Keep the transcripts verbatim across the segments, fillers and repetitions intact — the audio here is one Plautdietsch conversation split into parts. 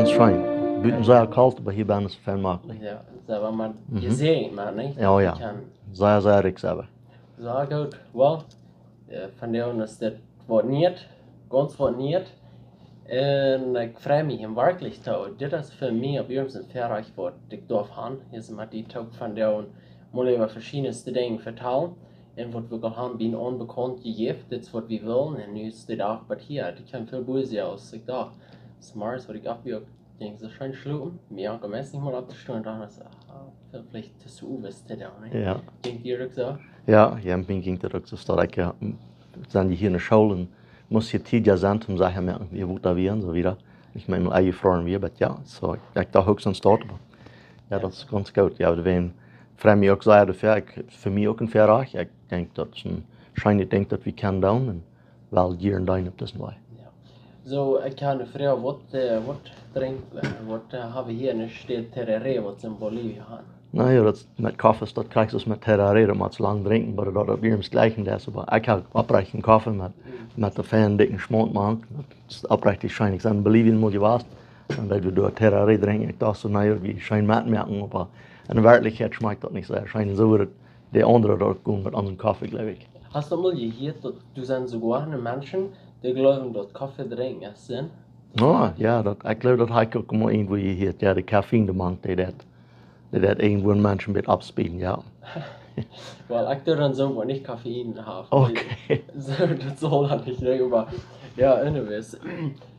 Scheen. Buten sea kolt, oba hia bennen es fein maklich. Jo, daut es mau Mhm. jesäajent, mau nich? Jo, jo. Kaun Sea, sea rikj selfst. Sea goot. Well, eh, vondoag es dit waut Nieet, gaunz waut Nieet. Un ekj frei mie werkjlich too. Dit es fa mie opp jiedem Foal een Väarajcht waut ekj doaf han. Hia es met die Toop vondoag mol äwa veschiedne Dinja vetalen. Un waut wie aul han, bie onbekaunt jejäft, dit es waut wie wullen. Un nu es de Dach waut hia. Ekj kaun väl bäta aus ekj docht. Zemorjes waut ekj oppwuak, jinkj soo scheen schlopen. Mie jinkj meist nich mol opptostonen, dan es, ah, veleicht too väl Uacht to doonen, nä? Jo. Jinkj die uk soo? Jo, jo, mie jinkj daut uk soo stoakj, jo. Sent dee hia enne School un must hia Tiet jo sennen, om Sachen moaken, woo daut wia un soo wieda. Ekj meen, mol eejefroaren wia, oba jo, soo, ekj docht uk soo stoakj, oba jo, daut es gaunz goot. Jo, wie freien mie uk sea doafäa. Ekj, fa mie uk een Väarajcht. Ekj denkj, daut es een scheenet Dinkj, daut wie kjennen doonen. Un well jieren doonen opp dise Wies. Jo. Soo, ekj hab eene Froag, waut, eh, waut drinkj, eh, waut, eh, hab wie hia enne Staut Tereré, waut see en Bolivia han? Na jo, daut met Koffe es daut krakjt soo aus met Tereré, daut motst lang drinkjen, bat daut opp jiedem jlikj es, oba ekj hab oprajcht een Koffe met, Mm. met dän feinen dikjen Schmaut mank. Daut es oprajcht scheen. Ekj sie en Bolivia mol jewast, un daut wie doa Tereré drinkjen, ekj docht soo, na jo, wie scheen metmoaken, oba en Werkjlichkjeit schmakjt daut nich soo scheen. Soo wudd de aundre daut gonen met aundren Koffe, jleew ekj. Hast du mol jehieet, daut doa sent soogoa Menschen, dee jleewen, daut Koffe drinkjen es Sind? Oh, jo, daut, ekj jleew, daut hab ekj uk mol irjentwua jehieet. Jo, de Koffein, dee mank, dee daut, dee daut irjentwua een Mensch een bät oppspeeden, jo. Well, ekj doo dan soo, waut nich Koffein haft. Okay. Soo, daut saul dan nich, nä, oba jo, anyways.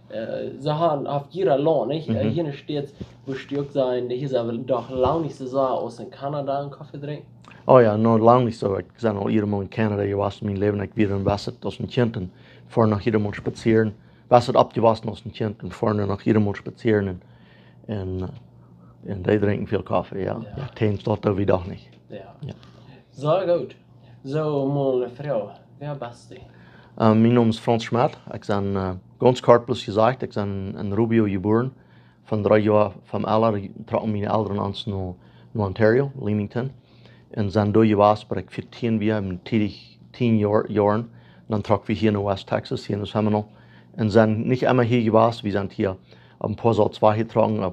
Eh, see han, haft jieda Launt, nich? Eh, Mhm. Hia enne Staut, wudd ekj uk sajen, dee hia sent doch lang nich soo sea aus en Kanada een Koffe drinkjen. Oh jo, no, lang nich soo. Ekj sie aul eenjemol en Kanada jewast en mien Läwen. Ekj wia dan west aus een Kjint un foa noch eenjemol spazieren. West oppjewossen aus een Kjint un foa noch eenjemol spazieren. Un, un, eh, un dee drinkjen väl Koffe, jo. Jo. Jo, Tee es daut wie doch nich. Jo. Jo. Sea goot. Soo, mol eene Froag. Wäa best du? Eh, mien Nomen es Franz Schmidt. Ekj sie, eh, gaunz kort bloos jesajcht, ekj sie en Rubio jebuaren. Von dree Joa, von Ella, trocken miene Elren ons no, no Ontario, Leamington. Un sent doa jewast, bat ekj vieetieen wia, en tiedich tieen Joa-, Joaren. Dan trocken wie hia no West Texas, hia no Seminole. Un sent nich emma hia jewast, wie sent hia een poa Soo wajchjetrocken, eh,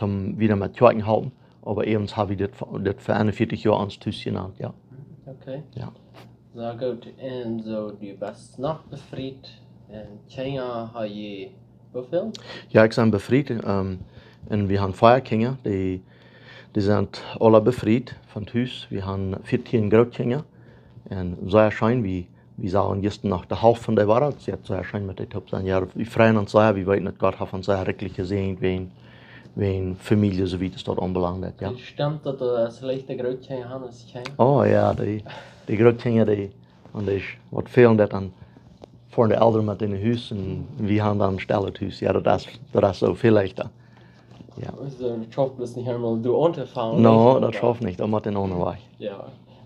om wieda met Kjoakjen halpen. Oba äwent hab wie dit, dit fa eenunvieetich Joa ons Tus jenant, jo. Okay. Jo. Sea goot. Un soo, du best noch befriet. Un Kjinja hab jie woo väl? Jo, ekj sie befriet. Ehm, un wie han fiew Kjinja. Dee, dee sent aule befriet von Tus. Wie han vieetieen Grootkjinja. Un sea scheen, wie, wie sagen jistren noch de Halft von de Woarheit. See haft sea scheen met dee toop sennen. Jo, wie freien ons sea, wie weeten, daut Gott haft ons sea rikjlich jesäajent, wäajen, wäajen Famielje, soo wiet daut aunbelangt, jo. Daut stemt, daut doa soo leichte Grootkjinja han aus Kjinja? Oh jo, dee, dee Grootkjinja, dee, un dee, waut fält daut dan fa de Elren met en Hus un wie han dan een stellet Hus. Jo, daut es, daut es soo väl leichta. Jo. Aulsoo, daut schauft bloos nich emol doa auntofangen, nä? No, daut schauft nich, daut mott een aundren Wajch. Jo,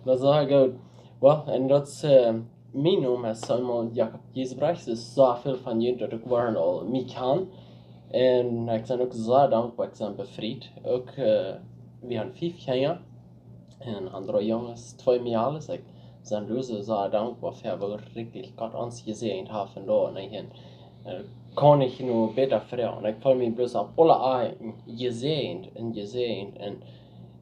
daut es sea goot. Well, un daut es, eh, mien Nomen es eemol Jakob Giesbrecht, daut es soo väl von junt daut uk woaren aul mie kjanen. Un ekj sie uk sea dankboa, ekj sie befriet. Uk, eh, wie han fiew Kjinja. Un aundre Junges, twee Mejales, ekj sie bloos sea dankboa fa woo rikjlich Gott ons jesäajent haft von doa, nä? Un, eh, kaun ekj nu bäta froagen. Ekj feel mie bloos opp aule Aten jesäajent un jesäajent. Un,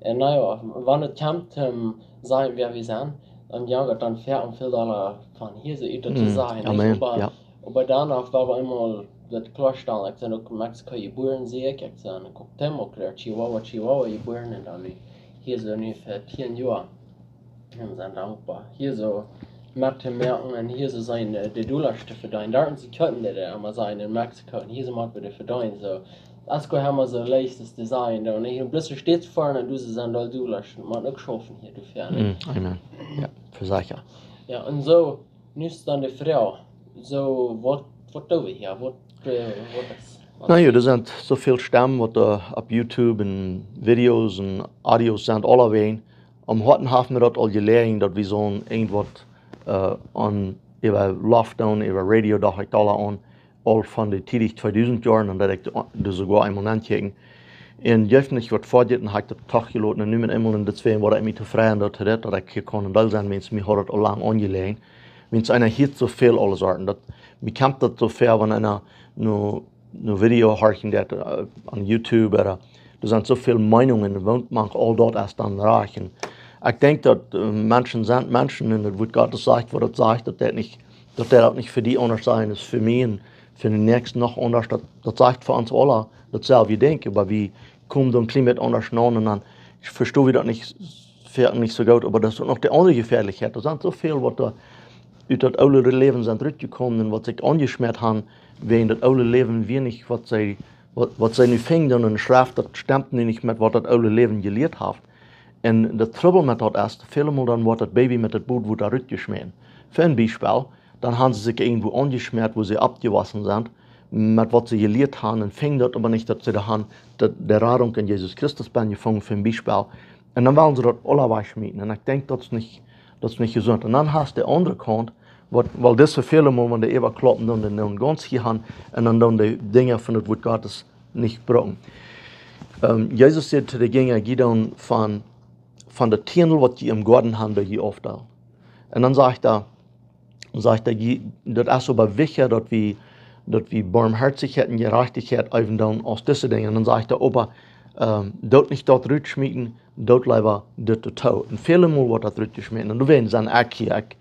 un na jo, wan et kjemt, ehm, sajen wäa wie sent, dan jankat et dan väl un väl dolla von hia soo ut to Mm, sajen, nich? Amen. Oba, Jo. oba dan uk, wan wie eemol daut kloastalen, ekj sie uk en Mexiko jebuaren, sie ekj, ekj sie en Cuauhtémoc, Chihuahua, Chihuahua jebuaren un dan nu hia soo nu fa tieen Joa. Un sent dankboa. Hia soo met to moaken un hia soo sennen, eh, de Dollasch to vedeenen. Doa sent see kjeepen, dee, dee emma sennen en Mexiko. Un hia soo motten wie dee vedeenen. Soo, daut es goanich emma soo leicht aus to sajen. Dan ekj bloos steeds foaren un du soo sent aul Dollasch. Maun uk schaufen hia, du fäa, nä? Mm, amen. Jo, fa secha. Jo, un soo, nu es dan de Froag. Soo, waut, waut doo wie hia? Waut, eh, waut es? Na jo, doa sent soo väl Stemmen, waut, eh, opp YouTube un Videos un Audios sent, aulawäajen. Aum Hoaten haft mie daut aul jeläajen, daut wie soo irjentwaut, eh, aun, äwa Loft doonen, äwa Radio, docht ekj aul aun, aul von de tiedich tweedusent Joaren, un daut ekj doa, doa soogoa eemol ankjikjen. Un jeft nich waut fa dit, un hab ekj daut doch jeloten, un nu met eemol en de twee, wua ekj mie tofräd, daut hee daut, daut ekj hia kaun en Deel sennen, wiels mie haud daut aul lang aunjeläajen. Wiels eena hieet soo väl aule Sorten. Daut, mie kjemt daut soo väa, wan eena nu een Video horchen deit, äh, opp YouTube, ooda doa sent soo väl Meenungen, waut maun aul daut es dan rajcht. Ekj denkj daut, äh, Menschen sent Menschen un daut Wuat Gottes sajcht, waut daut sajcht, daut deit nich, daut deit uk nich fa die aundasch sennen aus fa mie un fa dän Näakjsten noch aundasch. Daut, daut sajcht fa ons aule daut selwje Dinkj, oba wie komen dan een kjlien bät aundasch aun un dan vestonen wie daut nich, nich soo goot, oba daut es uk noch de aundre Jefäalichkjeit. Doa sent soo väl waut doa ut daut oole Läwen sent rutjekomen un waut sikj aunjeschmäat haben, wäajen daut oole Läwen wia nich waut see, waut, waut see nu finjen en de Schreft, daut stemt nu nich met waut daut oole Läwen jelieet haft. Un de Trubbel met daut es, väle Mol dan woat daut Baby met daut Bodwota rutjeschmäten. Fa een Biespel, dan haben see sikj irjentwua aunjeschmäat, wua see oppjewossen sent, met waut see jelieet haben, un finjen daut oba nich, daut see doa haben, daut de Radunk en Jesus Christus benn jefungen, fa een Biespel. Un dan wellen see daut aula wajchschmieten. Un ekj denkj, daut es nich, daut es nich jesunt. Un dan hast de aundre Kaunt, waut, wiels dise väle Mol, wan dee äwakloppen, dan dee dan gaunz hia haben un dan, dan de Dinja von daut Wuat Gottes nich brucken. Ähm, Jesus säd to de Jinja: "Jie doonen von, von daut Tiendel, waut jie em Goaden haben, doo jie aufdeelen." Un dan sajcht hee, sajcht hee: "Jie, daut es oba wichtja, daut wie, daut wie Boamhoatichkjeit un Jerajchtichkjeit äwen doonen aus dise Dinja." Un dan sajcht hee: "Oba, ähm, doot nich daut rutschmieten, doot leewa dit doatoo." Un väle Mol woat daut rutjeschmäten. Un doawäajen sie ekj hia, ekj,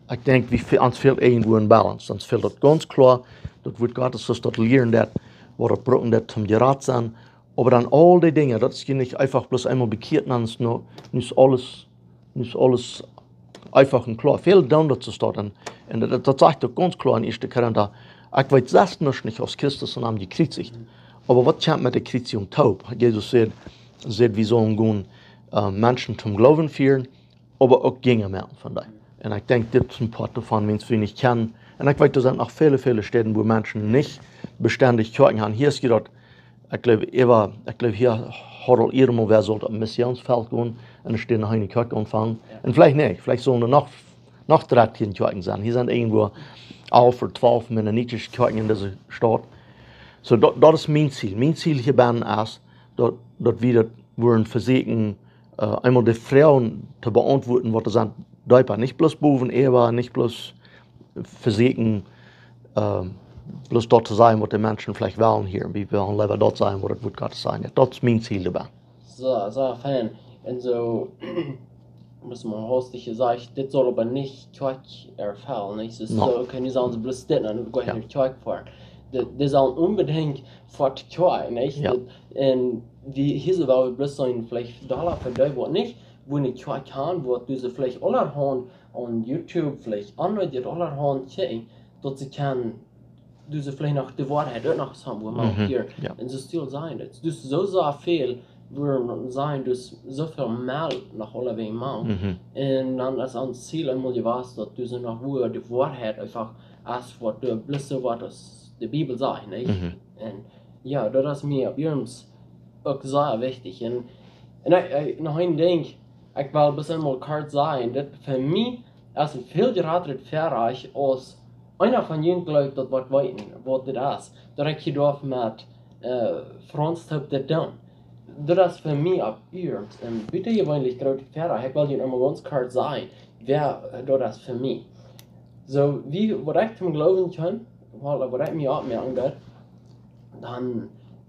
ekj denkj, wie fe-, ons fält irjentwua een Balance. Ons fält daut gaunz kloa, daut Wuat Gottes, soo aus daut lieren deit, waut daut brucken deit toom jerat sennen. Oba dan aul dee Dinja, daut es je nich eefach bloos eemol bekjieet, dan es nu, nu es aules, nu es aules eefach un kloa. Väle doonen daut soo stonen. Un daut, daut sajcht uk gaunz kloa en Ieeschte Korinta: "Ekj weet selfst nuscht nich aus Christus un am jekjriezicht." Oba waut kjemt met de Kjriezichunk toop? Jesus säd, säd, wie sellen gonen, äh, Menschen toom Gloowen fieren, oba uk Jinja moaken von dee. Un ekj denkj, dit es een Poat doavon, wan wie nich kjennen. Un ekj weet, doa sent noch väle, väle Städen, wua Menschen nich bestendich Kjoakjen haben. Hia es je daut, ekj jleew, Eva, ekj jleew, hia haud aul eemol wäa sult opp een Missionsfelt gonen un doa noch eene Kjoakj aunfangen. Jo. Un veleicht nich, veleicht sellen doa noch, noch dartieen Kjoakjen sennen. Hia sent irjentwua alf ooda twalf mennonitische Kjoakjen en dise Staut. Soo, daut, daut es mien Ziel. Mien Ziel hia bennen es, daut, daut wie daut wudden vesieekjen, äh, eemol de Froagen to beauntwuaden, waut doa sent, deepa. Nich bloos bowen äwa, nich bloos vesieekjen, ähm, bloos daut to sajen, waut de Menschen veleicht wellen hieren. Wie wellen leewa daut sajen, waut daut Wuat Gottes sajcht. Daut es mien Ziel doabie. Soo, soo fein. Un soo, daut es mau haustich jesajcht, dit saul oba nich Kjoakj erfellen, nich? Daut es, no, soo, okay, nu sellen see bloos dit, dan goa wie, jo, no Kjoakj foaren. Dit, dit saul onbedinjt fa de Kjoakj, nich? Jo. Dit, un wie, hia soo woa wie bloos sennen, veleicht Dolla fa dee, waut nich, wua ne Kjoakj haben, waut dise veleicht aulahaunt opp YouTube, veleicht aundre, dee aulahaunt kjikjen, daut see kjennen, dise veleicht noch de Woarheit uk noch soo, wua mau, mhm, hia. Jo. Un soo stell sennen. Daut es soo, soo väl, wua mau sennen, daut es soo väl mea noch aulawäajen mau. Mhm. Un dan es ons Ziel eemol jewast, daut dise noch wua de Woarheit eefach es, waut de blisse, waut aus de Bibel sajcht, nich? Mhm. Un jo, daut es mie opp jemaunt uk sea wichtich. Un, un ekj, ekj, noch een Dinkj, ekj well bloos eemol kort sajen, daut fa mie es een väl jratret Väarajcht aus eena von junt jleeft daut waut weeten, waut dit es. Daut ekj hia darf met, äh, Frind toop dit doonen. Daut es fa mie opp jemaunt een butajeweenlich grootet Väarajcht. Ekj well junt eemol gaunz kort sajen, wäa, äh, daut es fa mie. Soo, wie, waut ekj toom Gloowen kjeem, waut, waut ekj mie oppmoakjen deed, dan,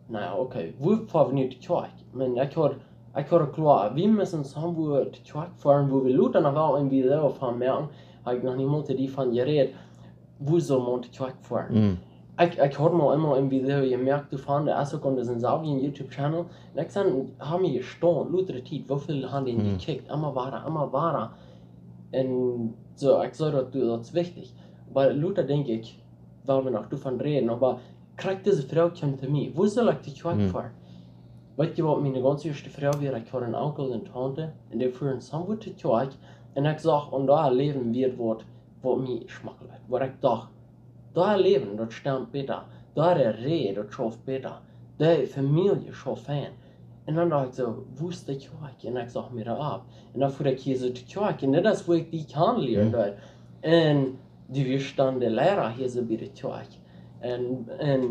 na jo, okay, wua foa wie nu no Kjoakj? Ekj meen, ekj haud, ekj haud kloa, wie musten soo wua no Kjoakj foaren, wua wie lota noch wel een Video von moaken, hab ekj noch nich mol to die von jerät, wua soo mau no Kjoakj foaren. Mm. Ekj, ekj haud mol eemol een Video jemoakt doavon, daut es uk opp disen selwjen YouTube-Channel, un ekj saj, hab mie jestaunt, lota Tiet, woo väl haben dee, mm, jekjikjt, emma wieda, emma wieda. Un soo, ekj saj daut, du, daut es wichtich. Oba lota denkj ekj, woa wie noch doavon räden, oba krakjt dise Froag kjeem to mie: Wua saul ekj no Kjoakj, hm, foaren? Weetst du waut miene gaunz ieeschte Froag wia? Ekj haud een Onkel un Taunte, un dee fuaren soo wua no Kjoakj, un ekj sach, un doa läwen wia waut, waut mie schmakjt, waut ekj docht, doa läwen, daut stemt bäta, doa räden, daut schauft bäta, de Famielje schauft fein. Un dan docht ekj soo: Wua es de Kjoakj? Un ekj sach mie doa opp. Un dan fua ekj hia soo no Kjoakj, un daut es wua ekj die kjanen lieren, hm, deed. Un dee wia dan de Liera hia soo bie de Kjoakj. Un, un,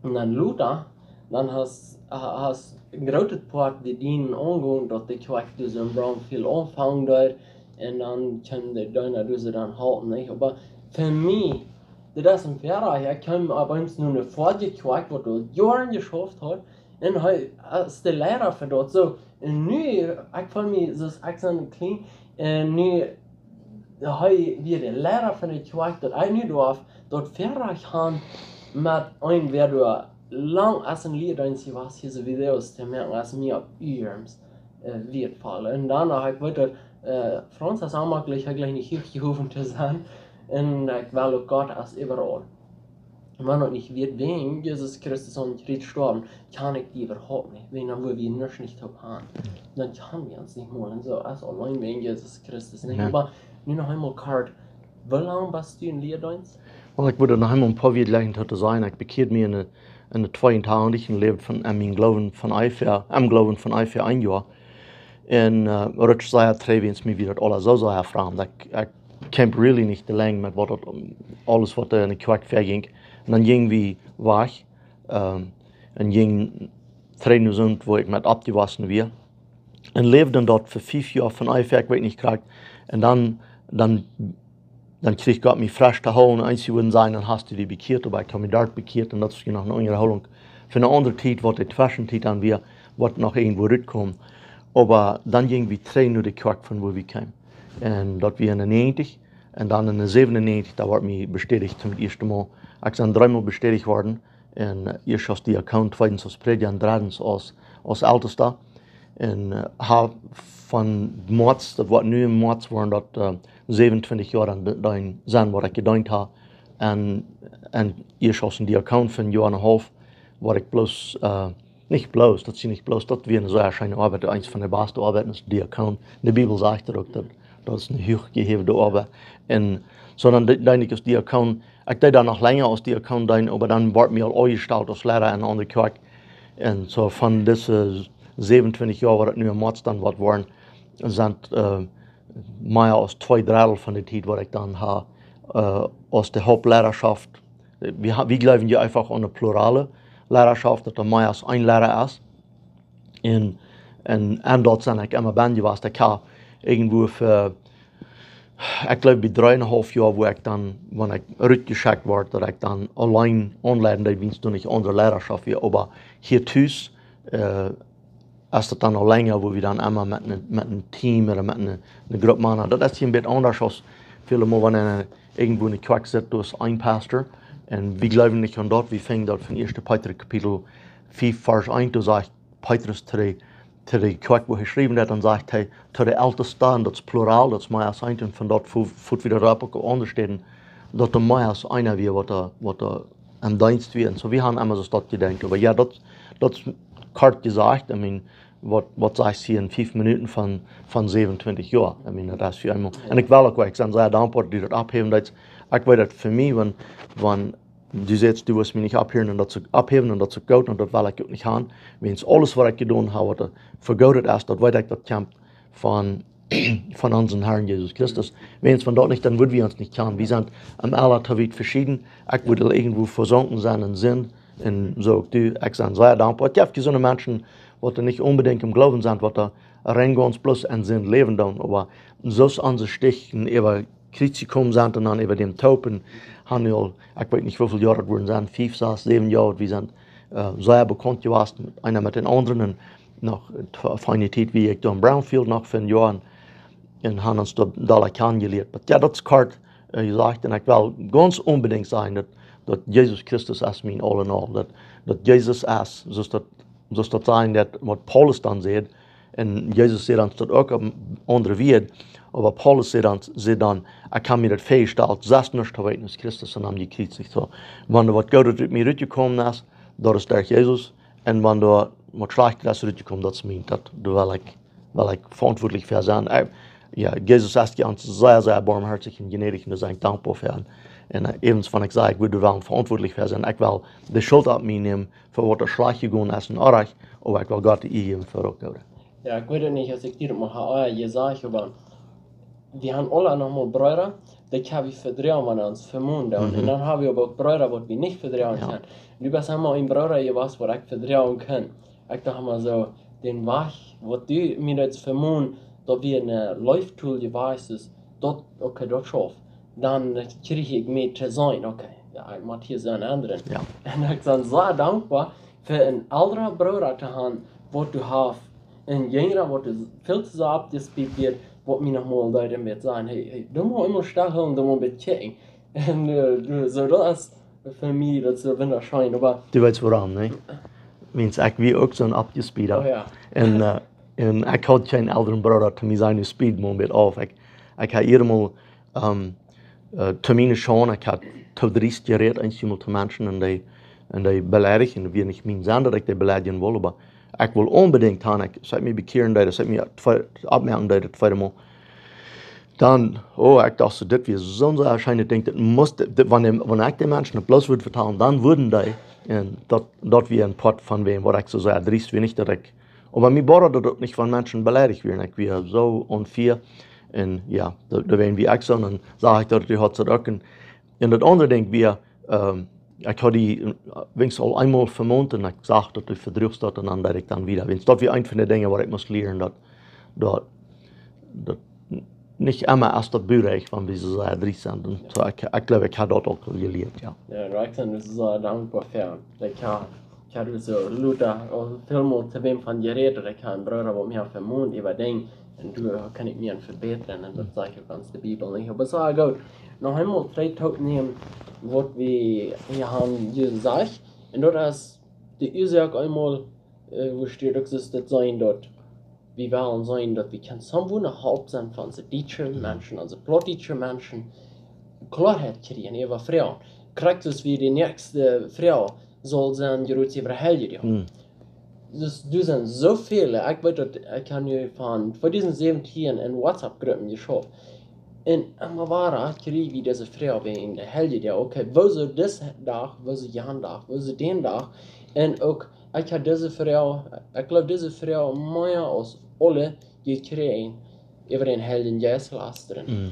un dan lota, dan hast, ha-, hast een grootet Poat dee dienen aungonen, daut de Kjoakj doa soo een Braunt väl aunfangen deed. Un dan kjennen de Deena doa soo dan halpen, nich? Oba fa mie, dit es een Fäarach. Ekj kjeem opp eemol no eene Foadje Kjoakj, waut doa Joaren jeschauft haud. Un hee es de Leida fa daut. Soo, un nu, ekj feel mie soo aus ekj sent kjlien. Un nu, hee wia de Leida fa de Kjoakj, daut ekj nu doaf daut Fäarach han met een, wäa doa lang aus een Lieedeenst wia, hia soo Videos to moaken, aus mie opp Uarems, äh, wieetvoll. Un dan noch, ekj weet daut, äh, Franz es aunmoakjlich, hee jlikj nich huach jehowen to sennen. Un ekj well uk, Gott es äwaraul. Wan daut nich wia wäajen Jesus Christus aum Kjriez jestorwen, kjenn ekj die äwahaupt nich. Wäajen dan wudd wie nuscht nich toop han. Dan kjenn wie ons nich mol. Un soo es auleen wäajen Jesus Christus nich. Jo. Oba nu noch eemol kort, woo lang best du em Lieedeenst? Well, ekj wudd noch eemol een poa Wieed jlikj to sajen. Ekj bekjieed mie en de, en de tweeuntachtich un läwd von, aun mienen Gloowen von onjefäa, aum Gloowen von onjefäa een Joa. Un, äh, rutsch sea trigj, wiels mie wia daut aules soo sea framd. Ekj, ekj kjeem really nich de Lenj met waut daut, aules waut doa en de Kjoakj väajinkj. Un dan jinj wie wajch, ähm, un jinj trigj no Sund, wua ekj met oppjewossen wia. Un läwden doa fa fief Joa von onjefäa, ekj weet nich krakjt. Un dan, dan dan kjrieech Gott mie fresch to hoolen. Eenje wudden sajen, dan hast du die bekjieet, oba ekj haud mie doa bekjieet un daut es je noch eene Unjahoolunk fa eene aundre Tiet, waut de Tweschentiet dan wia, waut noch irjentwua rutkjemt. Oba dan jinj wie trigj no de Kjoakj von wua wie kjeemen. Un daut wia en de näajentich un dan en de säwenunäajentich, doa wort mie bestädicht toom ieeschten Mol. Ekj sie dreemol bestädicht worden. Un, äh, ieescht aus Diakon, tweedens aus Prädja un dreddens aus, aus Eltesta. Un, äh, hab von Moaz, daut woat nu em Moaz woaren, daut, äh, säwenuntwintich Joa aun de, dän sennen, waut ekj jedeent hab. Un, un ieescht aus een Diakon fa een Joa un een haulf, waut ekj bloos, äh, nich bloos, daut sie nich bloos, daut wia eene sea scheene Oabeit, eene von de baste Oabeiten aus Diakon. De Bibel sajcht daut uk, daut, daut es eene huachjehäwde Oabeit. Un soo dan de-, deend ekj aus Diakon, ekj deed dan noch lenja aus Diakon deenen, oba dan wort mie aul aunjestalt aus Leida en eene aundre Kjoakj. Un soo von dise säwenuntwintich Joa, waut daut nu em Moaz dan woat woaren, sent, äh, mea aus twee Dreddel von de Tiet, waut ekj dan hab, äh, aus de Hauptleidaschoft. Wie ha-, wie jleewen je eefach aun de plurale Leidaschoft, daut doa mea aus een Leida es. Un, un, un daut sie ekj emma bie jewast. Ekj hab irjentwua fa, ekj jleew, bie dree un een haulf Joa, wua ekj dan, wan ekj rutjeschekjt wort, daut ekj dan auleen aunleiden deed, wiels doa nich aundre Leidaschoft wia. Oba hia tus, äh, es daut dan aul lenja, wua wie dan emma met een, met een Team ooda met een, eene Grupp Mana. Daut es hia een bät aundasch aus väle Mol, wan eena irjentwua en de Kjoakj sitt, doa es een Pastor. Un wie jleewen nich aun daut, wie finjen daut von ieeschte Petrus Kapitel fief, Varsch eent, doa sajcht Petrus to de, to de Kjoakj, wua hee jeschräwen haft, dan sajcht hee, to de Eltesta, un daut es plural, daut es mea aus eent, un von doa fu-, fuat wada opp uk aundre Städen, daut doa mea aus eena wia, waut doa, waut doa em Deenst wia. Un soo, wie haben emma soo daut jedenkjt. Oba jo, daut, daut es kort jesajcht, I mean, waut, waut sajchst hia en fief Minuten von, von säwenuntwintich Joa? I mean, daut es fa eemol. Un ekj well uk, ekj sie sea dankboa, daut du daut opphäwen deetst. Ekj weet daut fa mie, wan, wan du sajchst, du wurscht mie nich opphäwen un daut es uk, opphäwen un daut es uk goot un daut well ekj uk nich haben. Wiels aules, waut ekj jedonen hab, waut doa fa goot es, daut weet ekj, daut kjemt von, von onsen Herrn Jesus Christus. Wiels wan daut nich, dan wudden wie ons nich kjanen. Wie sent aum aula too wiet veschieden. Ekj wudd irjentwua vesunken sennen en Sind. Un soo uk du, ekj sie sea dankboa. Ekj hab jeseenen Menschen, waut doa nich onbedinjt em Gloowen sent, waut doa rein gaunz bloos en Sind läwen doonen. Oba soo aus onse Stichten äwa Kjriez jekomen sent un dan äwa däm Doop, haben wie aul, ekj weet nich woo väl Joa daut woaren sennen, fief, sas, säwen Joa, wie sent, äh, sea bekaunt jewast, eena met dän aundren, un noch, äh, fa eene Tiet wia ekj doa en Brownfield noch fa een Joa un, un haben ons doa, doa kjanen jelieet. Oba jo, daut es kort, äh, jesajcht, un ekj well gaunz onbedinjt sajen, daut, daut Jesus Christus es mien all in all, daut, daut Jesus es, soo aus daut soo aus daut sajcht, daut waut Paulus dan sajcht, un Jesus sajcht dan daut uk opp een aundre Wieed, oba Paulus sajcht dan, sajcht dan, ekj hab mie daut väajestalt, selfst nuscht to weeten aus Christus un am jekjriezicht. Soo, wan doa waut Goodet ut mie rutjekomen es, daut es derch Jesus, un wan doa waut Schlajchtet es rutjekomen, daut es mien, daut, doa well ekj, well ekj veauntwuatlich fa sennen. Ekj, jo, Jesus es je ons sea, sea boamhoatich un jnädich un doa sie ekj dankboa fa. Un, un, äh, äwent wan ekj saj, ekj wudd doa well veauntwuatlich fa sennen, ekj well de Schult opp mie nämen, fa waut doa schlajcht jegonen es un oajch, oba ekj well Gott de Ea jäwen fa uk, ooda? Jo, ekj weet nich aus ekj die daut mol hab, äh, jesajcht, oba wie haben aula noch mol Breeda, dee kjenn wie vedroagen, wan see ons vemonen doonen. Mhm. Un dan hab wie oba uk Breeda, waut wie nich vedroagen Jo. kjennen. Du best emol een Brooda jewast, waut ekj vedroagen kunn. Ekj docht emol soo, dän Wajch, waut du mie daut vemonen, daut wia een, äh, Leeftool jewast, daut, okay, daut schauft. Dan kjrieech ekj mea to seenen, okay. Ja, ekj mott hia soo een endren. Jo. Un ekj sie soo dankboa fa een elren Brooda to haben, waut du hast. Een jinjren, waut du väl too sea oppjespieet wieescht, waut mie noch mol deed een bät sajen: "Hey, hey, du motst eemol stell hoolen, du motst een bät kjikjen." Un, äh, du, soo, daut es fa mie, daut es soo wundascheen, oba du weetst wuarom, nä? Wiels ekj wia uk soon oppjespieeda. Oh jo. Un, äh, un ekj haud kjeen elren Brooda to mie sajen: "Du spiest mol een bät auf." Ekj, ekj hab hia mol, ähm, äh, to miene Schaund, ekj hab too driest jerät, eenjemol to Menschen un dee, un dee beleidicht, un daut wia nich mien Senn, daut ekj dee beleidijen wull, oba ekj wull onbedinjt haben, ekj, aus ekj mie bekjieren deed, aus ekj mie twee-, oppmoaken deed, daut tweede Mol. Dan, oh, ekj docht soo, dit wia soon sea scheenet Dinkj, daut must, dit, wan, wan ekj de Menschen daut bloos wudd vetalen, dan wudden dee, un daut, daut wia een Poat von wäm, waut ekj soo sea driest wia, nich daut ekj, oba mie boadad daut uk nich, wan Menschen beleidicht wieren, ekj wia soo unfair, un jo, doa, doa wia ekj soo, un dan sach ekj daut, dee haud daut uk, un, un daut aundre Dinkj wia, ähm, ekj haud dee, äh, weens aul eemol vemont un ekj sach daut dee vedruach daut un dan deed ekj dan wieda. Weens daut wia eent von de Dinja waut ekj must lieren, daut, daut, daut nich emma es daut Burecht, wan wie soo sea driest sent. Un soo, ekj, ekj jleew, ekj hab daut uk aul jelieet, jo. Jo, ekj sie soo dankboa fa. Ekj hab, ekj hab soo lota aul väl mol to wäm von jerät, daut ekj hab een Brooda, waut mie vemont äwa Dinja, un doa kaun ekj mie aun vebätren, un daut sajcht uk gaunz de Bibel nich. Oba soo, goot, noch eemol trigj to nämen, waut wie hia haben jesajcht, un daut es de Uasoak eemol, äh, woo steit uk, es daut sennen daut, wie wellen sennen daut wie kjennen someone halpen sennen fa onse dietsche Menschen, onse plautdietsche Menschen, Kloarheit kjrieen äwa Froagen. Krakjt aus wie de näakjste Froag saul sennen, jrots äwa Heljedoag. Hm. Dus, doa sent soo väle, ekj weet daut, ekj hab nu von tweedusent säwentieen en WhatsApp-Gruppen jeschauft. Un emma wada kjrie wie dise Froag wäajen de Heljedoag. Okay, wuarom dis Dach, wuarom jan Dach, wuarom dän Dach? Un uk, ekj hab dise Froag, ekj jleew, dise Froag mea aus aule jekjräajen äwa dän Heiljen Jeist lastren. Hm.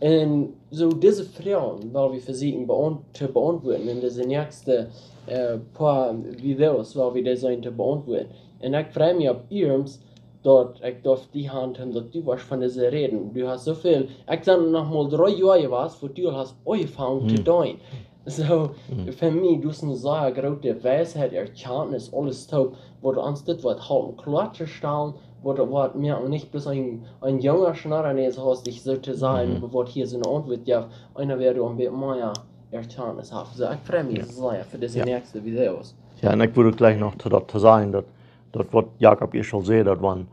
Un soo dise Froagen well wie vesieekjen beaunt-, to beauntwuaden en dise näakjste, äh, poa Videos, well wie dee sennen to beauntwuaden. Un ekj frei mie opp iernst, daut ekj derf die haben, daut du woascht von dise räden. Du hast soo väl, ekj sie noch mol dree Joa jewast, wua du aul hast aunjefongen to doonen. Soo, fa mie, du hast eene sea groote Weisheit, Erkjantnis, aules toop, waut ons dit woat halpen kloa to stalen, waut, waut mie nich bloos een, een junga Schnarrnäs hast, die soo to sajen, waut hia soone Auntwuat jeft, eena wäa doa een bät mea Erkjantnis haft. Soo, ekj frei mie sea fa dise näakjste Videos. Jo, un ekj wull jlikj noch to daut to sajen, daut, daut waut Jakob ieescht aul säd, daut wan,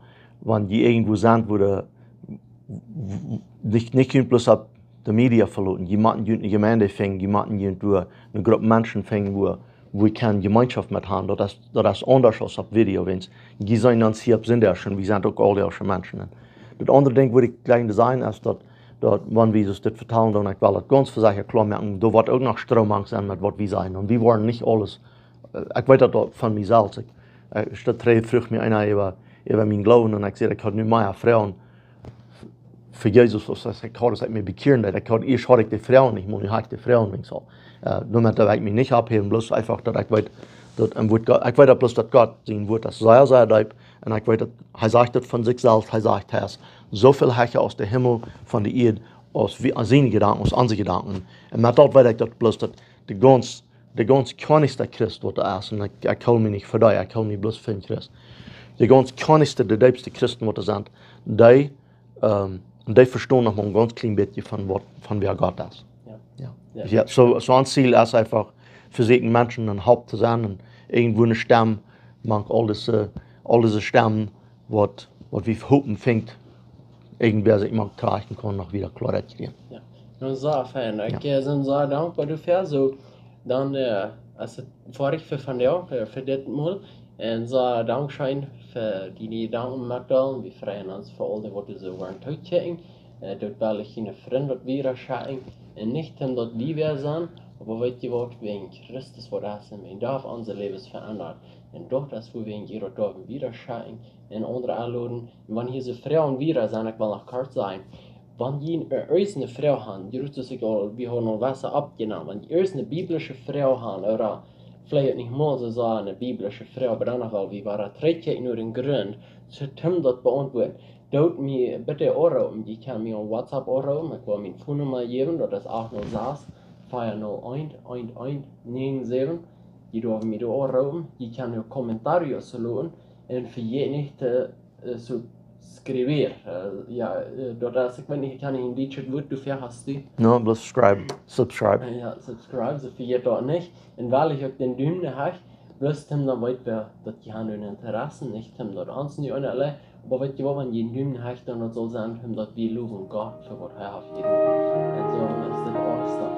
wan jie irjentwua sent, wua de, nich, nich kjennen bloos opp de Media veloten. Jie motten junt eene Jemeent finjen, jie motten junt doa eene Grupp Menschen finjen, wua, wua jie kjennen Jemeenschoft met haben. Daut es, daut es aundasch aus opp Video, wiels jie seenen ons hia opp Sindach un wie sent uk aul dee Menschen. Un daut aundre Dinkj, waut ekj jlikj to sajen, es daut, daut wan wie dit vetalen, dan ekj well daut gaunz fa sikj kloa moaken, doa woat uk noch Stroom aun sennen met waut wie sajen. Un wie woaren nich aules, äh, ekj weet daut uk von mie selfst. Ekj, äh, ekj steit trigj, fruach mie eena äwa, äwa mienen Gloowen un ekj säd, ekj haud nu mea Froagen fa Jesus, aus ekj haud, aus ekj mie bekjieren deed. Ekj haud, ieescht haud ekj de Froagen nich, mau nu hab ekj de Froagen, wiels aul. Äh, doamet well ekj mie nich oppheewen, bloos eefach daut ekj weet, daut een Wuat Gott, ekj weet daut bloos daut Gott sien Wuat es sea, sea deep. Un ekj weet daut, hee sajcht daut von sikj selfst, hee sajcht, hee es soo väl hecha aus de Himmel von de Ieed, aus wie, aus siene Jedanken, aus onse Jedanken. Un met daut weet ekj daut bloos daut de gaunz, de gaunz kjlienste Christ waut doa es. Un ekj, ekj hool mie nich fa dee, ekj hool mie bloos fa een Christ. De gaunz kjlienste, de deepste Christen waut doa sent, dee, ähm, dee vestonen noch mau een gaunz kjlien bät von waut, von wäa Gott es. Jo. Jo. Jo. Jo, soo, soo ons Ziel es eefach, vesieekjen Menschen eene Help to sennen un irjentwua eene Stemm, mank aul dise, aul dise Stemmen, waut, waut wie hopen finjen, irjentwäa sikj mau trachten kaun, noch wada Kloarheit kjrieen. Jo. Nu, sea fein. Ekj, jo, äh, sie sea dankboa doafäa. Soo, dan, äh, es et foadich fa vondoag, äh, fa dit Mol. Un sea dankscheen fa diene Jedanken metdeelen. Wie freien ons fa aul dee, waut soo woaren tookjikjen. Äh, daut well ekj june Frind daut wieda schekjen. Un nich om daut wie wäa sent, oba weet jie waut, wäajen Christus waut es en mie, daut onse Läwes veendat. Un daut es wuarom wie daut doaromm wieda schekjen un aundre enloden. Un wan hia soo Froagen wieda sent, ekj well noch kort sajen, wan jie irjent eene Froag haben, jie wisten, ekj aul, wie haben aul waut oppjenomen, wan jie irjent eene biblische Froag haben, ooda veleicht nich mol soo sea eene biblische Froag, oba dan noch well wie wada trigjkjikjen no dän Grunt, soo om daut beauntwuaden. Doot mie bitte aunroopen, jie kjennen mie opp WhatsApp aunroopen, ekj well miene Phonenumma jäwen, daut es acht null sas, fief null eent, eent eent näajen säwen. Jie derwen mie doa aunroopen, jie kjennen uk comentarios loten un vejät nich to, äh, subscribir. Äh, jo, äh, daut es, ekj weet nich, ekj kaun nich een dietschet Wuat doafäa, hast du? No, bloos subscribe. Subscribe. Jo, subscribe, soo vejät daut nich. Un wiels ekj uk dän Dumen hab, bloos om dan weet wäa daut jie haben een Interesse, nich om daut ons nu aunlä. Oba weet jie waut, wan jie een Dumen haben, dan daut saul sennen, om daut wie lowen Gott fa waut hee haft jedonen. Un soo es dit aules dan.